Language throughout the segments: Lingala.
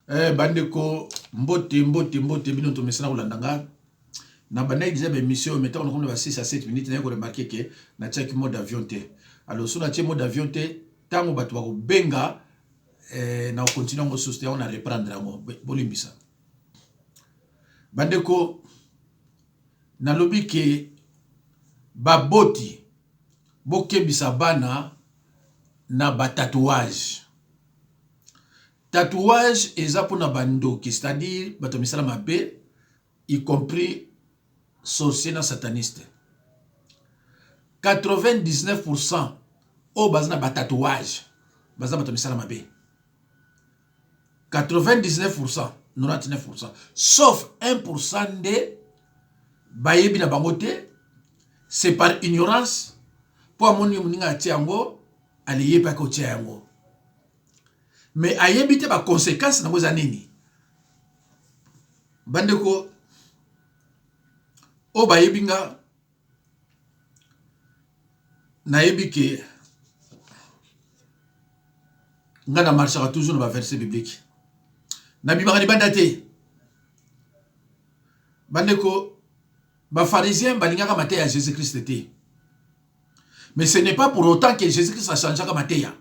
Eh, bandeko mbote mbote mbote bino tomesana kolanda nga na bandaki deja baémission oyo mais ntango nakomi na ba 6 à 7 minutes naye koremarke ke natiaki mode avion te. Alors so natie mode avion te, ntango bato bakobenga eh, na kokontinue yango susu te, yango na reprendre yango. Bolimbisa bandeko, nalobi ke baboti bokebisa bana na batatouage. Tatouage eza pona ba ndoki, c'est à dire bato ya misala mabe, y compris sorcier na sataniste. 99% oyo baza na ba tatouage baza bato ya misala mabe. 99%, 99%, sauf 1% nde bayebi na bango te, c'est par ignorance, po amoni moninga atie yango, aleye pe akotia yango. Mais ayebi te ba conséquences nango eza nini. Bandeko oyo bayebi nga, nayebi ke nga na marchaka toujours na ba verset biblique, nabimaka libanda te. Bandeko, ba pharisiens balingaka mateya ya Jésus Christ te, mais ce n'est pas pour autant que Jésus Christ achangeaka mateya.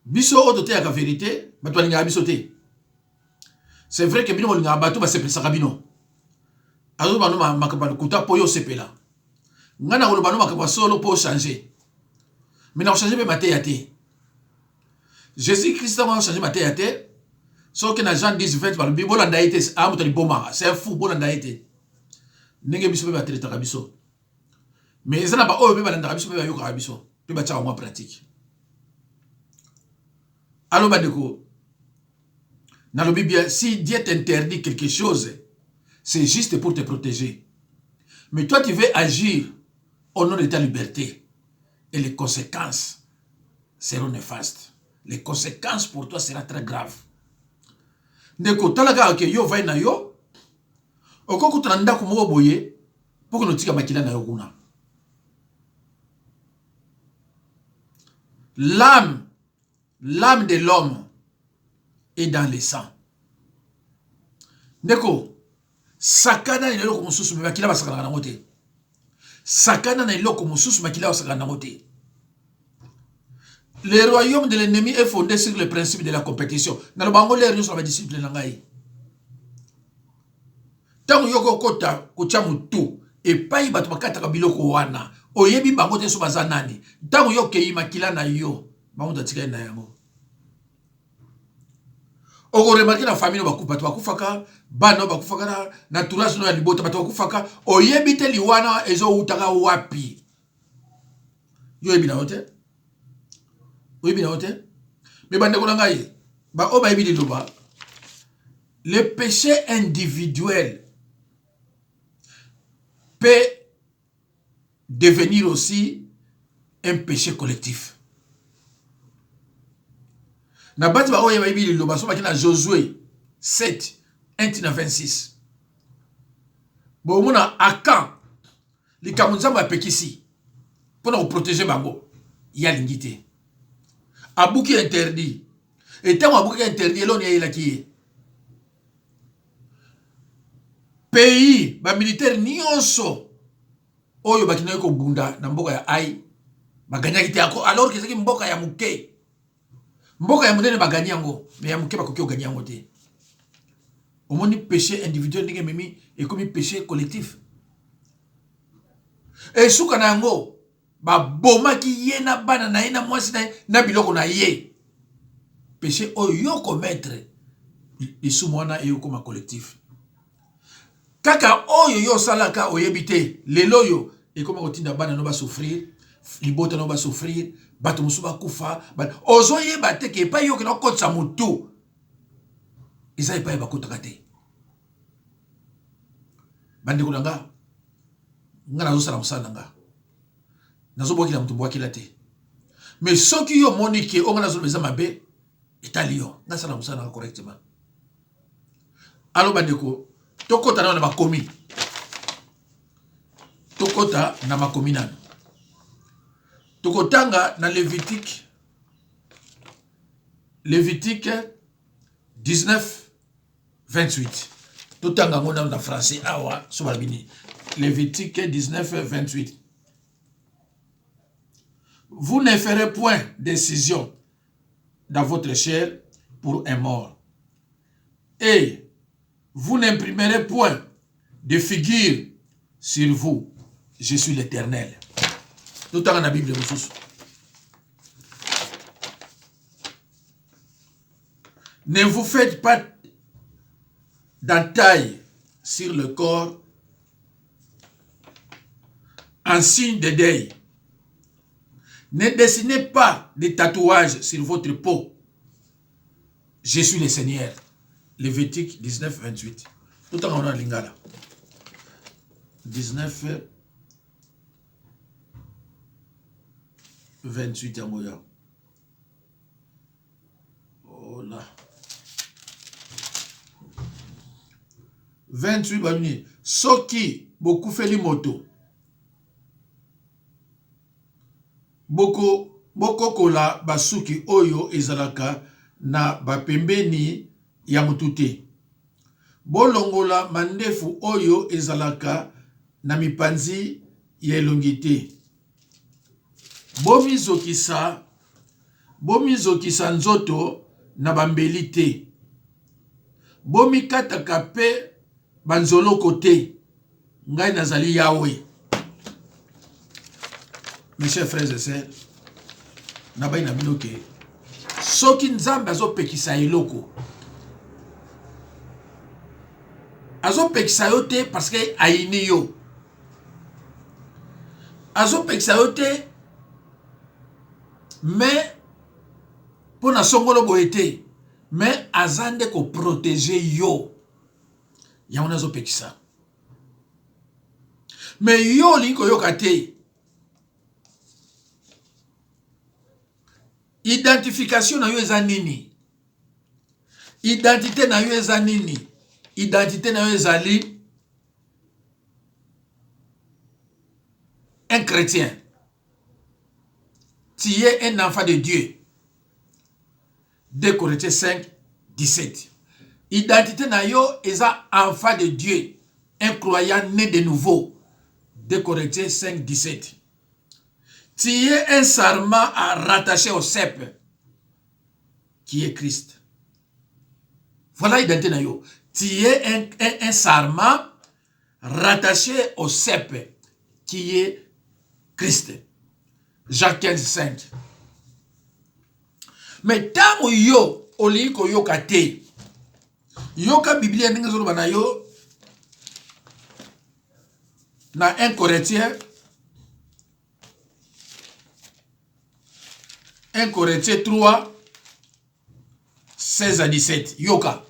Biso oyo toteyaka verite, bato balingaka biso te. C'est vrai que bino bolingaka bato basepelisaka bino, azoloba no makambo ya lokuta mpo yo osepela. Ngai nakoloba no makambo ya solo mpo ochange, mais nakochange mpe mateya te. Jésus Christ ntango achange mateya te, soki na Jean 10 20 balobi bolanda ye te, a moto liboma, c'est un fou, bolanda ye te. Ndenge biso mpe batraitaka biso, mais eza na baoyo mpe balandaka biso mpe bayokaka biso mpe batiaka yango en pratique. Alo bandeko, nalobi bien, si Dieu t'interdit quelque chose, c'est juste pour te protéger. Mais toi tu veux agir au nom de ta liberté, et les conséquences seront néfastes. Les conséquences pour toi seront très graves. Ndeko, tala kaka ke yo vai na yo, okokuta na ndako moko boye mpo kende otika makila na yo kuna. L'âme, l'âme de l'homme est dans le sang. Ndeko, sakana na eloko mosusu, me makila basakanaka nango te. Sakana na eloko mosusu, makila basakanaka nango te. Le royaume de l'ennemi est fondé sur le principe de la compétition. Naloba yango lere nyonso na badisciple na ngai. Ntango yo okokota kotya motu epai bato bakataka biloko wana, oyebi bango te so baza nani. Ntango yo okei makila na yo, bango tatikali na yango. Okoremarke na famille no bato bakufaka, bana no bakufaka, na entourage no ya libota bato bakufaka, oyebi te liwana ezowutaka wapi. Yo oyebi na yo te, oyebi na yo te. Me bandeko na ngai, baoyo bayebi liloba, le péché individuel peut devenir aussi un péché collectif. Na bati baoyo bayebi liloba, so baki na Josué 7 1 na 26, bomona Akan, likambo Nzambe apekisi mpona koprotege bango, ye alingi te, abuki interdit. Etango abuki interdit, eloni eyelaki ye pays, bamilitaire nyonso oyo bakendaki kobunda na mboka ya Ai baganyaki te, alors que ezalaki mboka ya moke. Mboka ya monene baganye yango, mais ya moke bakoki koganye yango te. Omoni péché individuel ndenge ememi ekomi péché collectif. Esuka na yango, babomaki ye na bana na ye na mwasi na ye na biloko na ye. Péché oyo yo commettre, lisumu wana eyokoma collectif. Kaka oyo yo osalaka oyebi te, lelo oyo ekoma kotinda bana no basouffrir, libota no basouffrir, bato mosusu bakufa. Ozoyeba te ke epai yo okenda kokotisa motu eza epai bakotaka te. Bandeko na nga, nga nazosala mosala na nga, nazobwakela moto bwakela te. Mais soki yo omoni ke oyo nga nazoloba eza mabe, etali yo, nga nasala mosala na nga correctement. Alo bandeko, tokota nano na makomi, tokota na makomi nano. Tokotanga na Lévitique. Lévitique 19 28. Totanga yango nano na français awa so balobi nini. Lévitique 19 28. Vous ne ferez point d'incision dans votre chair pour un mort. Et vous n'imprimerez point de figure sur vous. Je suis l'Éternel. Totanga na Bible mosusu. Ne vous faites pas d'entaille sur le corps en signe de deuil. Ne dessinez pas de tatouages sur votre peau. Je suis le Seigneur. Lévitique 19, 28. Tout en a lingala. 19, 28 yango ya. Oh là. 28 babini soki bokufeli moto Boko bokokola basuki oyo ezalaka na bapembeni ya mutu te. Bolongola mandefu oyo ezalaka na mipanzi ya elongi te. Bomizokisa bomizokisa nzoto na bambeli te. Bomikataka pe banzoloko te. Ngai nazali Yahweh. Mes chers frères et sœurs, nabai na bino ke soki Nzambe azopekisa eloko, azopekisa yo te parce que ayini yo, azopekisa yo te mais mpo na songolo boye te, mais aza nde koprotege yo, yango nazopekisa. Mais yo olingi koyoka te. Identification na yo eza nini? Identité na yo eza nini? Identité na yo ezali un chrétien. Tu es un enfant de Dieu. 2 Corinthiens 5, 17. Identité na yo eza enfant de Dieu, un croyant né de nouveau. 2 Corinthiens 5, 17. Tu es un sarment à rattacher au cep, qui est Christ. Voilà identité na yo. Tu es un sarment rattaché au cep, qui est Christ. Jean 15, 5. Mais ntango yo olingi koyoka te, yoka Biblia ndenge ezoloba na yo na 1 Corinthiens 1 Corinthiens 3 16 à 17. Yoka.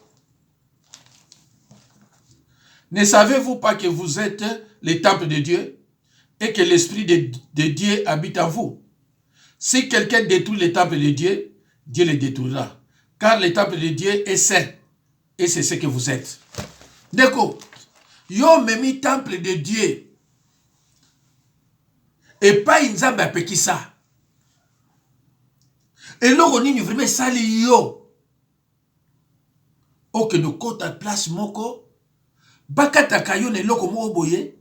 Ne savez-vous pas que vous êtes le temple de Dieu et que l'Esprit de Dieu habite en vous? Si quelqu'un détruit le temple de Dieu, Dieu le détruira. Car le temple de Dieu est saint et c'est ce que vous êtes. Ndeko, yo memi temple de Dieu epai Nzambe apekisa. Eloko nini vraiment esali yo okende okota place moko bakataka yo na eloko moko boye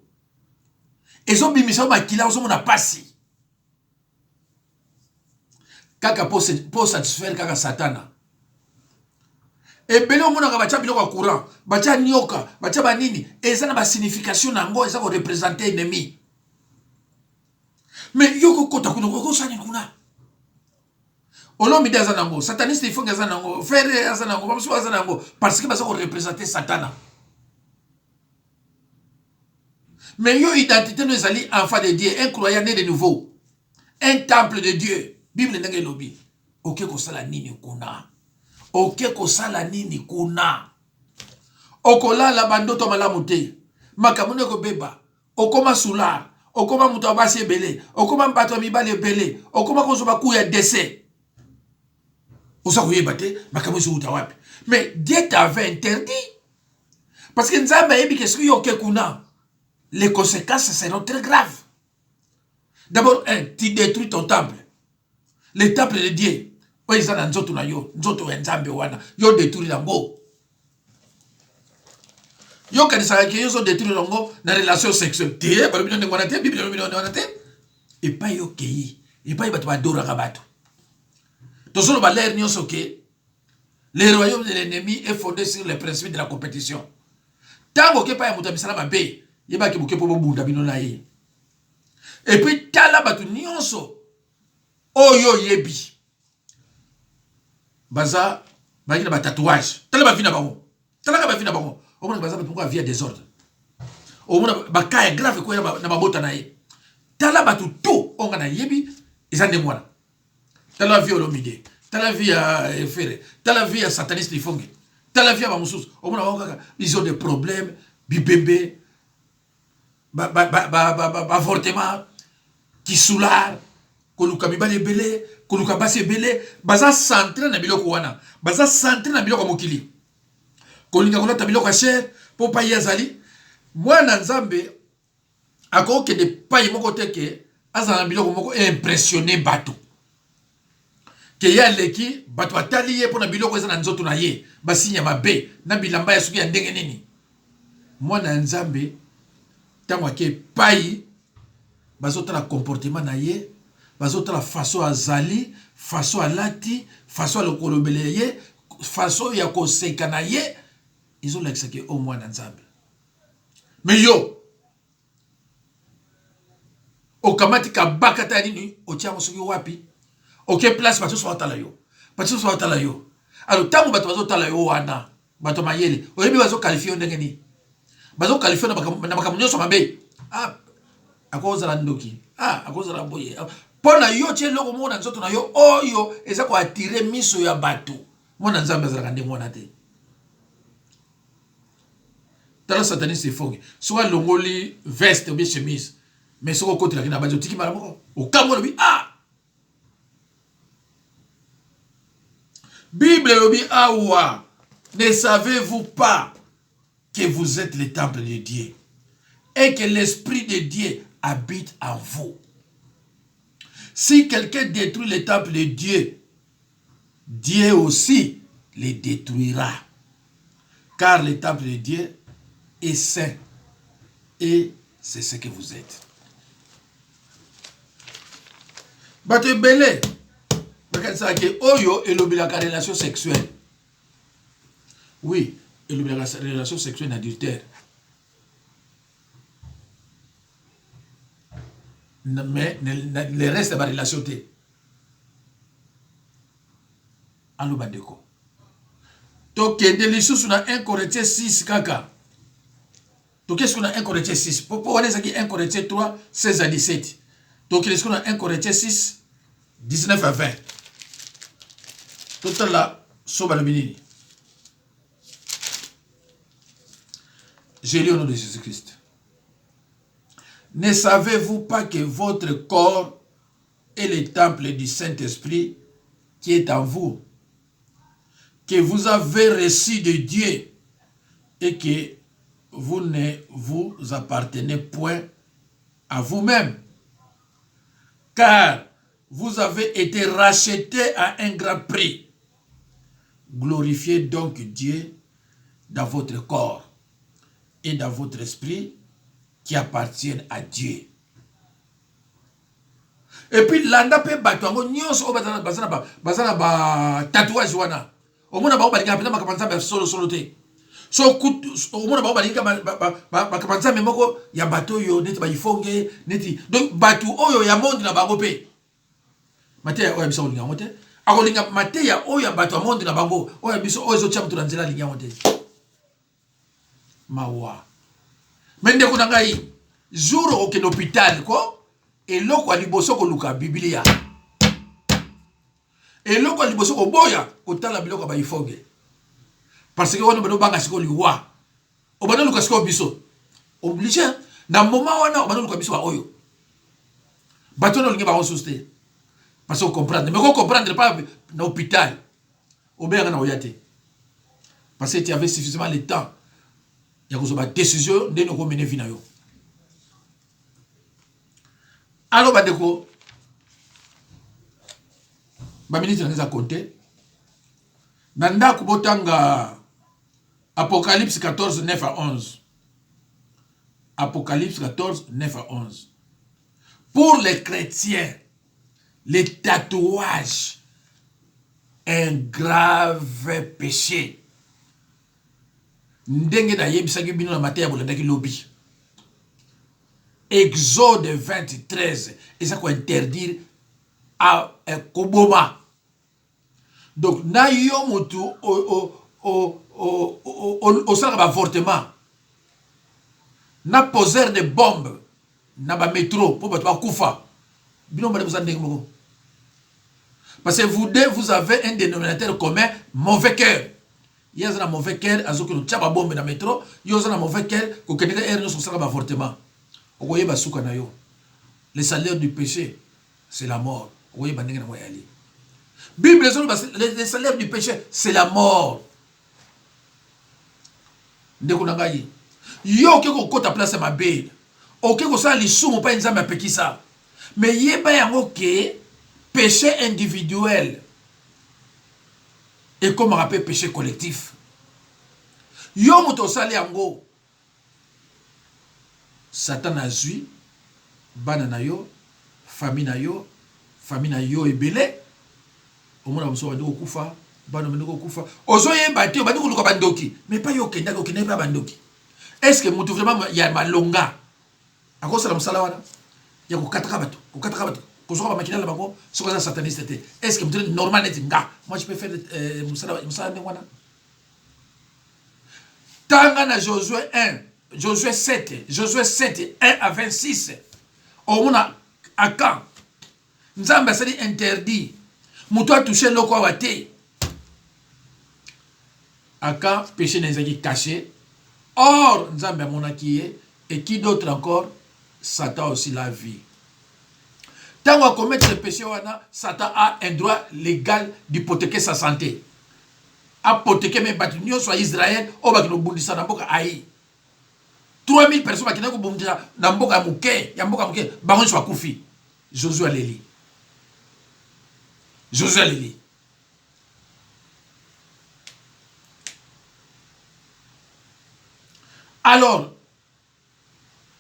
ezobimisa yo makila, ozomona pasi kaka po satisfaire kaka Satana. Ebele omonaka batya biloko ya courant, batya nioka, batya banini, eza na basignification na yango, eza korepresente ennemi. Mais yo kokota kuna, okosani kuna. Olomide aza nango, sataniste ifonge aza nango, frere aza nango, bamosusu aza nango, parce que baza korepresente Satana. Mais yo identité no ezali enfant de Dieu, un croyant né de nouveau, un temple de Dieu. Bible ndenge elobi, oke kosala nini kuna? Oke kosala nini kuna? Okolala bandoto malamu te, makambo nde ekobeba, okoma soulard, okoma moto ya basi ebele, okoma bato ya mibali ebele, okoma kozwa baku ya décès. Oza koyeba te makambo ezowuta wapi. Mais Dieu t'avait interdit. Parce que Nzambe ayebi ke soki yo oke kuna, les conséquences seront très graves. D'abord, un, tu détruis ton temple. Le temple de Dieu. Oyo eza na nzoto na yo, nzoto ya Nzambe wana, yo détruire yango. Yo okanisaka ke yo ozo détruire yango na relation sexuelle te, balobi no ndenge wana te, Bible elobi no ndenge wana te. Epai okei, epai bato badoraka bato. Tozoloba l'heure nyonso ke le royaume de l'ennemi est fondé sur le principe de la compétition. Ntango oke epai ya moto ya misala mabe, yebaki moke mpo bobunda bino na ye. Et puis tala bato nyonso oyo oyebi baza bazalaki na batatouage, tala bavi na bango, talaka bavi na bango, omona baza bato moko ya vie ya desordre, omona baka ya grave ekoya na mabota na ye. Tala bato tout oyo nga nayebi eza ndenge wana. Tala vie Olomide, tala vie ya Efere, tala vie ya sataniste Ifonge, tala vie ya bamosusu, omona bango kaka ils ont des problèmes, bibembe, baavortement, kisular, koluka mibali ebele, koluka basi ebele, baza centre na biloko wana, baza centre na biloko ya mokili, kolinga kolata biloko ya cher mpo pai ye azali mwana Nzambe. Akokende pai moko te ke azala na biloko moko e impressionne bato ke ye aleki bato, batali ye mpo na biloko eza na nzoto na ye, basinya ya mabe na bilamba ya soki ya ndenge nini. Mwana ya Nzambe ntango ake epai, bazotala comportement na ye, bazotala façon azali, façon alati, façon alokolobela ye, façon ya koseka na ye, ezolakisa ke o mwana Nzambe. Me yo okamati kabaka ta nini, otia yango soki wapi, oke place bato nyonso batala yo, bato nyonso batala yo. Alors ntango bato bazotala yo wana, bato mayele oyebi bazokalifie yo ndenge nini, bazokalifie na makambo nyonso mabe. Ah, akozala ndoki, ah, akozala boye mpo na yo tie eloko moko na nzoto na yo oyo eza koatire miso ya bato. Mwana Nzambe azalaka ndenge wana te. Tala sataniste efonge, soki alongoli veste ou bien chemise, mais soki okotelaki na banzi otiki mbala moko, okamwa, olobi ah! Bible elobi awa, ne savez-vous pas que vous êtes le temple de Dieu et que l'esprit de Dieu habite en vous? Si quelqu'un détruit le temple de Dieu, Dieu aussi le détruira. Car le temple de Dieu est saint et c'est ce que vous êtes. Bato ebele bakanisaka ke oyo elobelaka relation sexuelle. Oui, elobelaka relation sexuelle na adultère. Mais le reste ya ba relation te. Alo bandeko, tokende lisusu na 1 Corinthiens 6 kaka. Tokende sikoyo na 1 Corinthiens 6 po wana ezalaki 1 Corinthiens 3 16 à 17. Tokende sikoyo na 1 Corinthiens 6 19 à 20. Totala so balobi nini. Je lis au nom de Jésus-Christ. Ne savez-vous pas que votre corps est le temple du Saint-Esprit qui est en vous, que vous avez reçu de Dieu et que vous ne vous appartenez point à vous-même, car vous avez été racheté à un grand prix. Glorifiez donc Dieu dans votre corps et dans votre esprit qui appartiennent à Dieu. Et puis landa pe bato yango nyonso oyo baza na ba tatouage wana, omona bango balingaka mpenza makambo ya Nzambe ya solosolo te. So omona bango balingi makambo ya Nzambe moko ya bato oyo neti baifonge neti donc bato oyo ya monde na bango mpe mateya oyo ya biso akolinga yango te. Akolinga mateya oyo ya bato ya monde na bango, oyo ya biso oyo ezotia moto na nzela alingi yango te. Mawa. Me ndeko na ngai, jour okokende hôpital ko, eloko ya liboso koluka Biblia, eloko ya liboso koboya kotala biloko ya baifonge, parce que wana obanda obanga sikoyo liwa, obanda oluka sikoyo biso oblige na moment wana obanda oluka biso baoyo bato wana olingi bango susu te, parce que ocomprendre, mais kocomprendre pas na hôpital obeyaka na oya te, parce que tu avais suffisamment le temps ya kozwa ba décision ndenge okomene vie na yo. Alors bandeko, Baminiti na eza compte. Na ndako botanga Apocalypse 14, 9 à 11. Apocalypse 14, 9 à 11. Pour les chrétiens, les tatouages, un grave péché. Ndenge nayebisaki bino na mateya bolandaki lobi. Exode 23 eza ko interdire a eh, koboma. Donc na yo mutu osalaka ba avortement na poseur de bombe na ba metro mpo bato bakufa bino mibale boza ndenge moko parce que vous deux vous avez un dénominateur commun mauvais cœur ye aza na mauvais cœur azokende kotya babombe na metro yo oza na mauvais cœur kokendeka heure nyonso kosala baavortement okoyeba suka na yo le salaire du péché c'est la mort okoyeba ndenge nango eyali bible ezoloba le salaire du péché c'est la mort ndeko na ngai yo oke kokota place ya mabe oke kosala lisumu mpai nzambe apekisa me yeba yango ke péché individuel ekomaka mpe péché collectif yo moto osali yango Satan azui bana na yo, famille na yo, famille na yo ebele, omona ba mosusu babandi kokufa, bana babandi kokufa, ozoyeba te, obandi koluka ba ndoki, mais epai yo okendaki, okendaki epai ya ba ndoki. Est ce que mutu vraiment ya malonga akosala mosala wana ya kokataka bato, kokataka bato, kozwaka ba makila na bango soki aza sataniste te? Est ce que mutu normal neti nga, moi je peux faire euh, mosala mosala ndenge wana? Tanga na Josue 1, Josue 7, Josue 7, 1 à 26. Omona Akan. Nzambe asali interdit. Moto a touché eloko awa te. Akan péché na ezalaki caché. Or Nzambe amonaki ye et qui d'autre encore Satan aussi l'a vu. Tango a commettre péché wana, Satan a un droit légal d'hypothéquer sa santé. Apoteke me bato nyonso ya Israël oyo bakende kobundisa na mboka Ai. 3000 personnes bakendaki kobundisa na mboka ya moke, ya mboka moke, bango nyonso bakufi. Josué aleli. Josué aleli. Alors,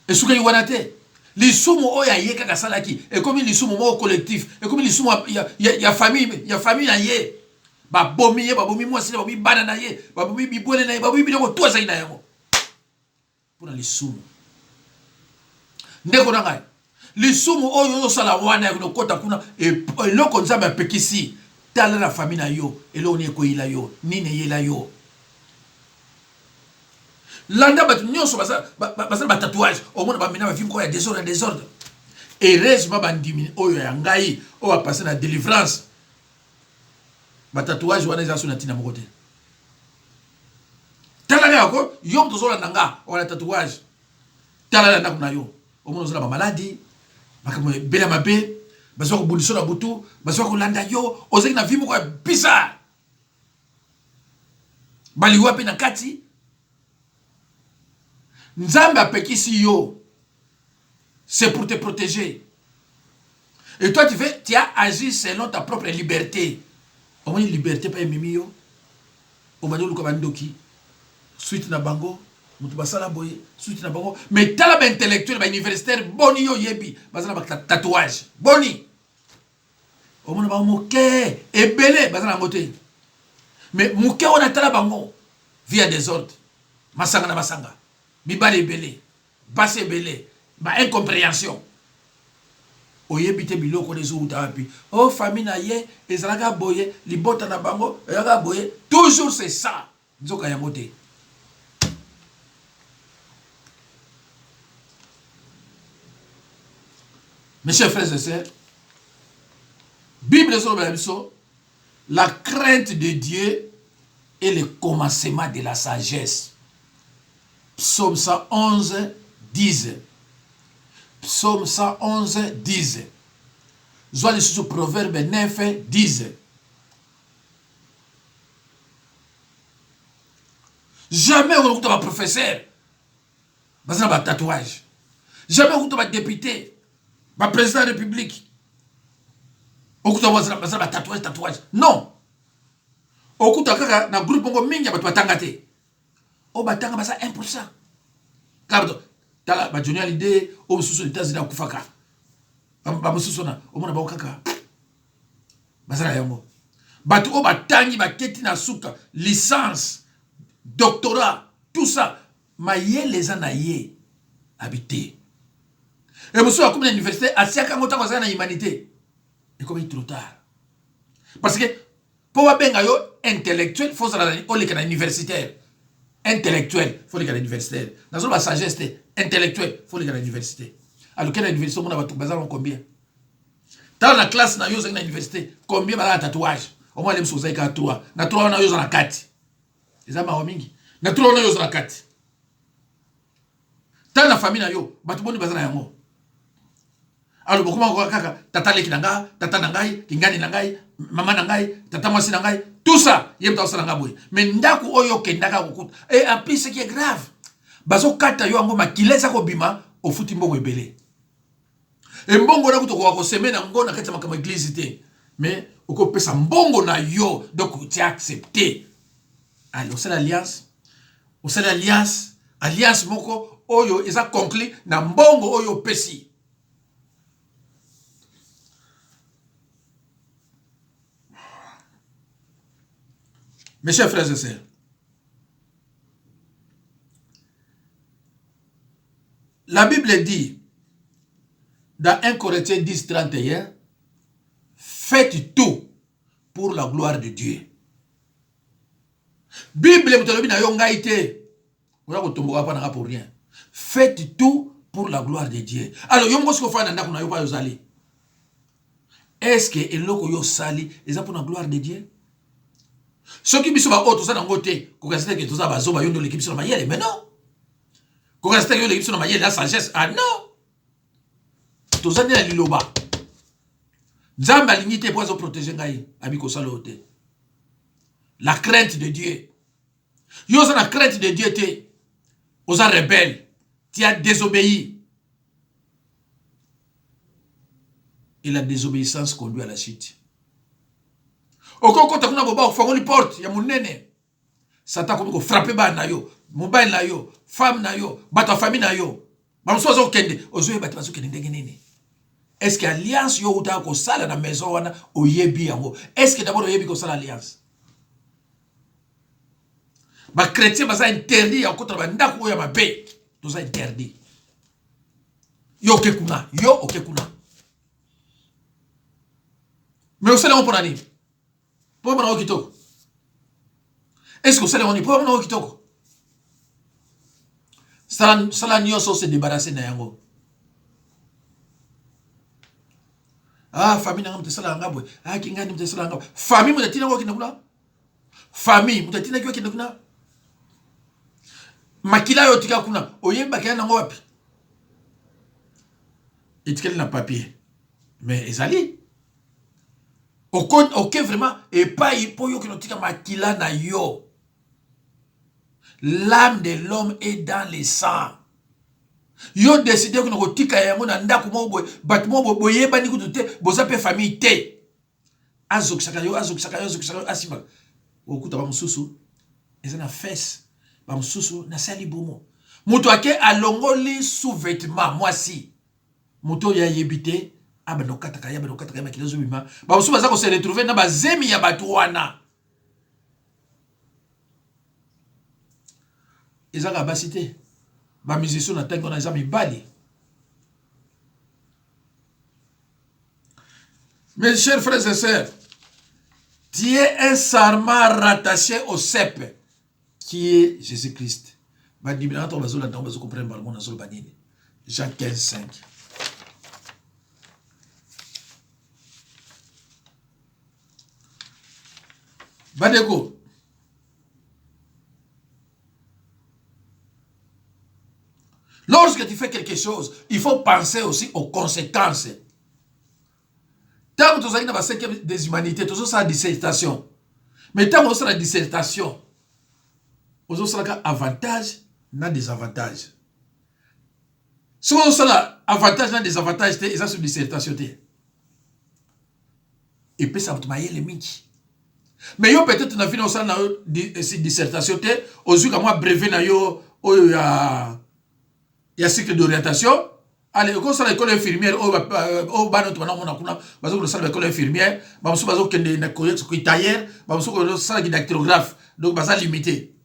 Esukaki wana te. Lisumu oyo aye kaka asalaki ekomi lisumu moko collectif, ekomi lisumu ya, ya, ya famille, ya famille na ye. Babomi ye, babomi mwasi na, babomi bana na ye, babomi bibwele na ye, babomi biloko tu azalaki na yango mpo na lisumu. Ndeko na ngai, lisumu oyo ozosala wana ya kokota kuna, eloko Nzambe apekisi, tala na famille na yo, eloko nini ekweyila yo, nini eyela yo. Landa bato nyonso baza na batatouage, omona bamena bavi moko ya desordre ya desordre. Heureusement bandimi oyo ya ngai oyo bapasse na delivrance, batatouage wana eza so na ntina moko te. Tala kaka ko yo moto ozolanda nga wana tatouage, tala na ndako na yo omona oza na bamaladi, makambo ebele ya mabe, bazwa kobundisa na butu, bazwa kolanda yo, ozalaki na vie moko ya bizarre. Baliwa mpe na kati. Nzambe apekisi yo, c'est pour te protéger. Et toi tu veux, tu as agi selon ta propre liberté. Omoni liberté pa ememi yo, obandi oluka bandoki, suite na bango, moto basala boye, suite na bango. Mais tala ba intellectuel, ba universitaire, boni yo yebi, baza na ba tatouage, boni. Omona bango moke ebele baza na yango te, mais moke wana tala bango vie ya desordre, masanga na masanga, mibali ebele, basi ebele, ba incomprehension. Oyebi te biloko wana ezowuta wapi. O oh, famille na ye ezalaka boye, libota na bango ezalaka boye, toujours c'est ça. Nzoka yango te. Mes chers frères et sœurs, Bible ezolobela biso la crainte de Dieu est le commencement de la sagesse. Psaume 111, 10. Psaume 111, 10. Zwa lisusu Proverbe 9, 10. Jamais okokuta ba professeur baza na ba tatouage. Jamais okokuta ba député, ba président ya république. Okuta baza ba tatouage tatouage. Non. Okuta kaka na groupe moko mingi ya bato batanga te. Oyo batanga baza 1%. Kaka tala ba Johnny Hallyday oyo mosusu na États-Unis akufaka. Ba mosusu wana omona bango kaka baza na yango. Bato oyo batangi baketi na suka licence, doctorat, tout ça mayele eza na ye abi te. E mosusu akomi na université atiaka yango ntango azali na humanité ekomi trop tard parce que mpo babenga yo intellectuel fo ozala oleka na universitaire intellectuel fo oleka na universitaire nazoloba sagesse te intellectuel fo oleka na université aluke na université omona bato baza na combien tala na classe na yo ozalaki na université combien baza na tatouage omona le mosusu ozali kaka 3 na 3 wana yo oza na kati eza mawa mingi na 3 wana yo oza na kati tala na famille na yo bato boni baza na yango alo bokoma kaka tata leki na nga tata na ngai kingani na ngai mama na ngai tata mwasi na ngai tout ça ye moto akosala nga boye mais ndako oyo okendaka kokuta et en plus ce qui est grave bazokata yo yango makila eza kobima ofuti mbongo ebele embongo wana kutu okoka koseme na yango na kati ya makambo ya eglise te mais okopesa mbongo na yo donc tu as accepté allez osala alliance osali alliance alliance moko oyo eza conclu na mbongo oyo opesi mes chers frères et sœurs la bible dit dans 1 Corinthiens 10 31 faites tout pour la gloire de Dieu Bible moto alobi na yo ngai te. Oya kotomboka pa na nga pour rien. Faites tout pour la gloire de Dieu. Alors yo moko soki ofanda na ndako na yo pa ozali. Est-ce que eloko yo osali eza pour la gloire de Dieu? Soki biso ba oyo toza nango te, kokanisa te ke toza bazoba yo nde oleki biso na mayele, mais non. Kokanisa te ke yo oleki biso na mayele na sagesse. Ah non. Toza nde na liloba. Nzambe alingi te po azo protéger ngai, abi kosala oyo te. La crainte de Dieu. Yo oza na crainte de Dieu te. Oza rebelle. Tu as désobéi. Et la désobéissance conduit à la chute. Okokota kuna boba ofangoli porte ya munene. Satan akomi ko frapper bana na yo, mobali na yo, femme na yo, bato ya famille na yo. Ba mosusu bazokende, ozoyeba te bazokende ndenge nini. Est-ce que alliance yo outaka kosala na maison wana oyebi yango? Est-ce que d'abord oyebi kosala alliance? Ba chrétien baza interdit ya kokota na bandako oyo ya mabe. Toza interdit. Yo oke kuna, yo oke kuna. Mais osala yango mpona nini? Mpo omona yango kitoko. Est-ce que osala yango nini? Mpo omona yango kitoko. Sala, sala nyonso se débarrasser na yango. Ah, famille nanga moto esalaka nga boye. Ah, kingani moto esalaka nga boye. Famille moto atinaki okende kuna. Famille moto atinaki okende kuna. Makila yo otika kuna, oyebi makila nango wapi? Etikali na papier. Mais ezali oke vraiment epai mpo yo okende otika makila na yo. L'âme de l'homme est dans le sang. Yo décider okende kotika yango na ndako moko boye, bato moko boye boyebani kutu te, boza mpe famille te. Azokisaka yo, azokisaka yo, azokisaka yo, asimbaka. Okuta ba mosusu eza na fesse, ba mosusu na se ya libumu. Moto ake alongoli sous-vêtement mwasi. Moto oyo ayebi te abanda kokataka ye, abanda kokataka ye, makila ezobima. Ba mosusu baza ko se retrouver na bazemi ya bato wana. Eza kaka basi te, ba musiciens na ntangi wana eza mibali. Mes chers frères et sœurs, tu es un sarment rattaché au cep qui est Jésus-Christ. Bandimi na ntango bazolanda yango bazokomprendre mbala moko nazoloba nini. Jean 15, 5. Bandeko, lorsque tu fais quelque chose, il faut penser aussi aux conséquences. Ntango tozalaki na ba cinquième des humanités, tozosala dissertation. Mais ntango ozosala dissertation, ozosalaka avantage na désavantage. Soki ozosala avantage na désavantage te, eza sur dissertation te. epesa bato mayele mingi. Mais yo peut-être na vie na osala na yo dissertation te, ozwi ka mwa brevet na yo oyo ya ya cycle d'orientation. Allez, okosala école infirmière oyo oyo bana to bana mona kuna bazo kosala école infirmière, ba mosusu bazo kende na tailleur, ba mosusu kosala ki dactylographe, donc baza limité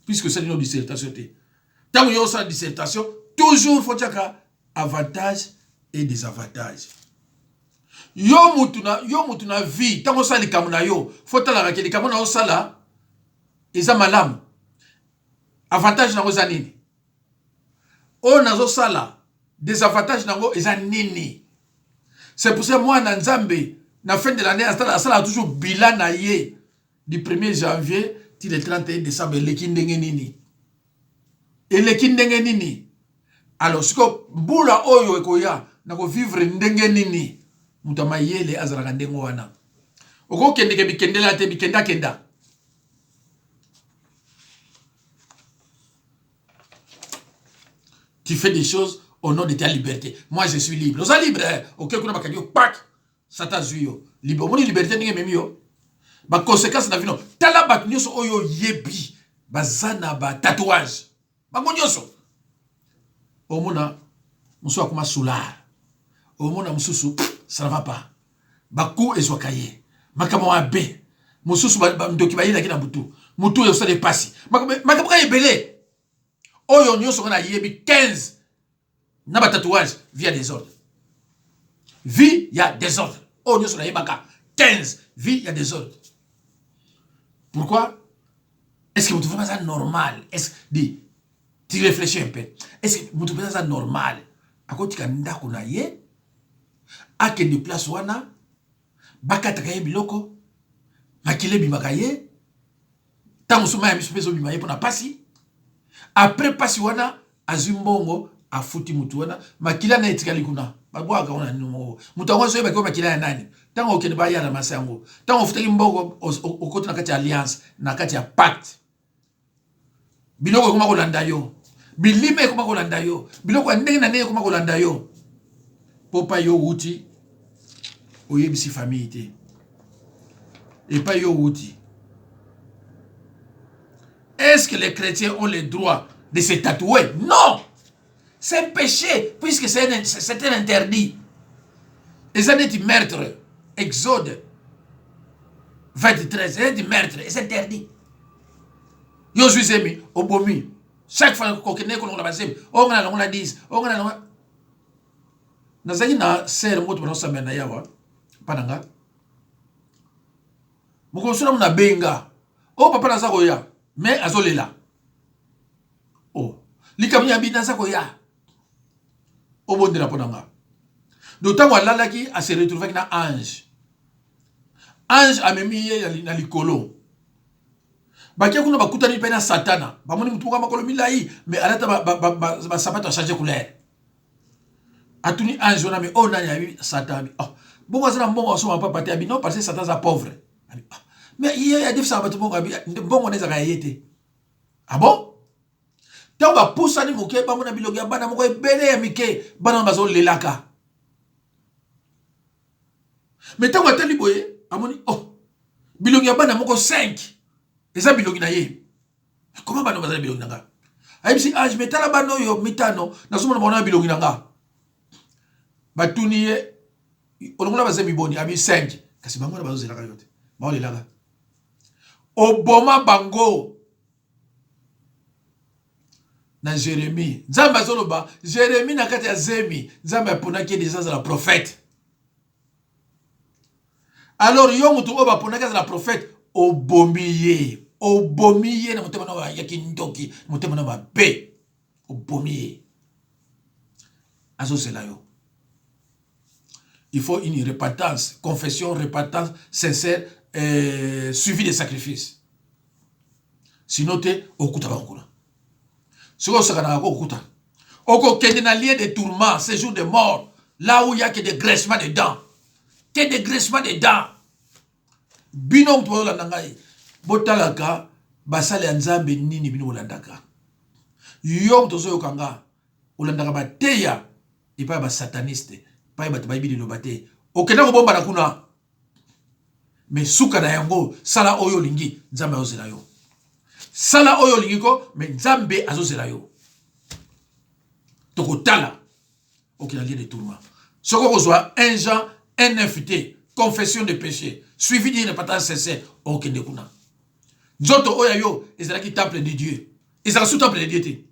puisque osali no dissertation te. Ntango yo osala dissertation, toujours faut tiaka avantage et désavantage. Yo mutu na yo mutu na vie, ntango osala likambo na yo, faut talaka ke likambo na osala eza malamu, avantage nango eza nini, oyo nazosala désavantage nango eza nini. C'est pour ça mwana Nzambe na fin de l'année asalaka toujours bilan na ye du 1er janvier ti le 31 décembre, eleki ndenge nini, eleki ndenge nini. Alors sikoyo mbula oyo ekoya na kovivre ndenge nini. Moto ya mayele azalaka ndenge wana. Okokendeke bikendela te, bikendakenda. Tu fais des choses au nom de ta liberté. Moi, je suis libre. Oza libre. Ok, kuna bakangi yo pak. Satan azwi yo. Libre. Omoni liberté ndenge ememi yo. Ba conséquences na vino. Tala bato nyonso oyo oyebi baza na ba tatouage. Bango nyonso. Omona mosusu akoma soulard. Omona mosusu ça ne va pas. Ba coups ezwaka ye. Makambo mabe. Mosusu ndoki bayelaki na butu. Mutu oyo osala epasi. Makambo kaka ebele. Oyo nyonso nga nayebi 15 na ba tatouage, vie ya désordre, vie ya désordre. Oyo nyonso nayebaka 15, vie ya désordre. Pourquoi est-ce que moto vraiment aza normal? Est-ce dit, tu réfléchis un peu, est-ce que moto mpenza aza normal akotika ndako na ye akende place wana bakataka ye biloko, makila ebimaka ye, ntango mosusu mai ya miso mpe ezobima ye mpona pasi? Après pasi wana azwi mbongo, afuti mutu wana, makila na etikali kuna, babwaka wana nini moko, moto yango azoyebaki oyo makila ya nani. Ntango okende baya na masa yango, ntango ofutaki mbongo, okoti na kati ya alliance, na kati ya pacte, biloko ekoma kolanda yo, bilima ekoma kolanda yo, biloko ya ndenge na ndenge ekoma kolanda yo, mpo pa yo wuti oyebisi famille te epai yo wuti. Est-ce que les chrétiens ont le droit de se tatouer? Non! C'est un péché, puisque c'est un interdit. Eza neti meurtre. Exode 23, c'est neti meurtre, c'est interdit. Yo ozwi zemi, obomi. Chaque fois kokende kolongola bazemi, oyo nga nalongola 10, oyo nga nalongola. Nazalaki na sere moko tobanda kosambela na ye awa, mpa na nga. Mokolo mosusu namona abenga, oyo papa naza koya, mais azolela. Oh, likambo ya bino naza koya, obondela mpo na nga. Donc ntango alalaki, ase retrouvaki na ange. Ange amemi ye na likolo. Bake kuna bakutani mpe na Satana. Bamoni motu moko ya makolo milai, mais alata basapato ya change couleur. Atuni ange wana, mais oyo nani? Abi Satan. Abi oh, bongo aza na mbongo asomba papa te? Abi non, parce que Satan aza pauvre. Abi oh, mais ye adefisaka bato mbongo. Abi mbongo wana ezalaka ya ye te. Ah bon? Ntango bapusani moke, bamona bilongi ya bana moko ebele ya mike, bana wana bazolelaka. Mais ntango atali boye, amoni oh, bilongi ya bana moko 5 eza bilongi na ye. Koma bana bazali bilongi na nga? Ayebisi ange, mais tala bana oyo mitano nazomona bango na bilongi na nga. Batuni ye, olongola bazemi boni? Abi 5. Kasi bango wana bazozelaka yo te, baolelaka. Oboma bango na Jérémie. Nzambe azoloba Jérémie na kati ya zemi, Nzambe aponaki ye deja azala prophète. Alors yo moto oyo baponaki azala prophète, obomi ye, obomi ye na motema na ya kindoki, motema na mabe, obomi ye. Azozela yo. Il faut une repentance, confession, repentance sincère, suivi de sacrifice. Sinon te okuta bango kuna. Soki osakanaka ko okuta. Okokende na lieu de tourment, séjour de mort, là où il y a que des graissements de dents. Que des graissements de dents. Bino moto bozolanda ngai, botalaka basali ya Nzambe nini bino bolandaka. Yo moto ozoyoka nga, olandaka bateya epai ya basataniste, epai bato bayebi liloba te. Okenda kobombana kuna. Mais suka na yango, sala oyo olingi, Nzambe azozela yo. Sala oyo olingi ko, mais Nzambe azozela yo. Tokotala okenda lieu de tourment. Soki okozwa 1 Jean 1 9 te, confession de péché, suivi d'une repentance sincère, okende kuna. Nzoto oyo ya yo ezalaki temple de Dieu. Ezalaka sous temple de Dieu te.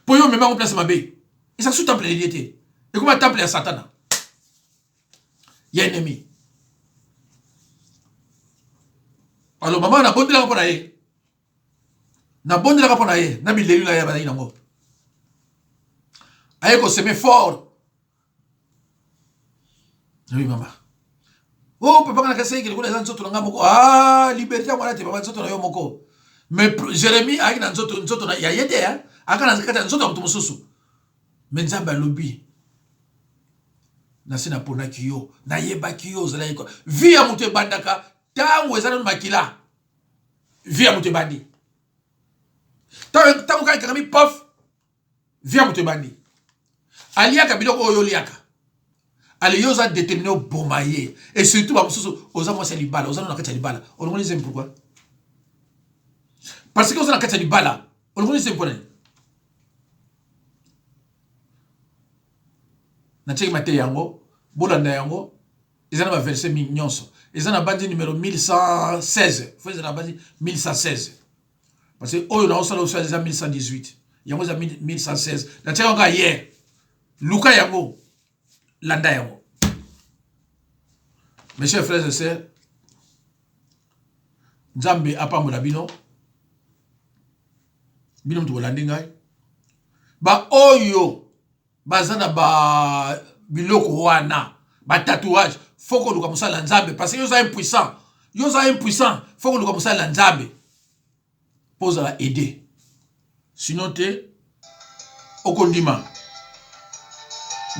Po yo omema yango place mabe. Ezalaka sous temple de Dieu te. Ekoma temple ya Satana. Ya ennemi. Alors mama nabondelaka mpo na ye. Nabondelaka mpo na ye na bileli na ye bazalaki nango. Aye koseme fort. Oui mama. Oh papa kana kasi ekele kuna eza nzoto na nga moko. Ah liberté yango wana te papa nzoto na yo moko. Mais Jérémie ayaki na nzoto nzoto na ya ye te hein. Aka na kati ya nzoto ya moto mosusu. Mais Nzambe alobi nasi naponaki yo, nayebaki yo ozalaki kwa. Vie ya moto ebandaka ntango eza nanu makila. Vie ya moto ebandi. Ntango kaka ekangami pof, vie ya moto ebandi. Aliaka biloko oyo oliaka. Ale yo oza determine oboma ye. Et surtout ba mosusu oza mwasi ya libala, oza na kati ya libala. Olongoli zemi pourquoi? Parce que oza na kati ya libala, olongoli zemi mpo nini? Natiaki mateya yango, bolanda yango, eza na ba verset mingi nyonso. Eza na bandi numero 1116, faut eza na bandi 1116. Parce que oyo naosala oyo eza 1118, yango eza 1116. Natiaki yango kaka hier. Luka yango, landa yango. Mes chers frères et sœurs, Nzambe apambola bino. Bino moto bolandi ngai. Ba oyo baza na ba biloko wana, ba tatouage, faut koluka mosala na Nzambe parce que yo oza impuissant. Yo oza impuissant, faut koluka mosala na Nzambe po ozala aidé. Sinon te okondima.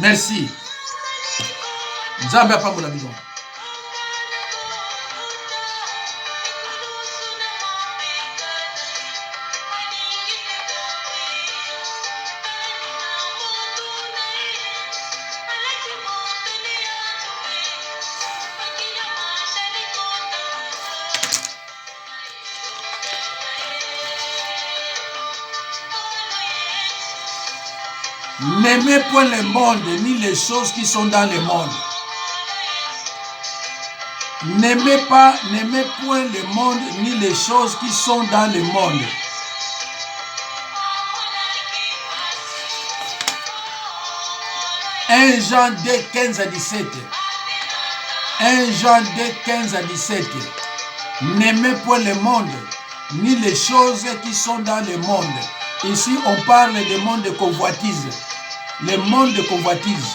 Merci. Nzambe apambola bino. N'aimez point le monde, ni les choses qui sont dans le monde. N'aimez pas, n'aimez point le monde, ni les choses qui sont dans le monde. 1 Jean 2, 15 à 17. 1 Jean 2, 15 à 17. N'aimez point le monde, ni les choses qui sont dans le monde. Ici, on parle du monde de convoitise. Le monde de convoitise.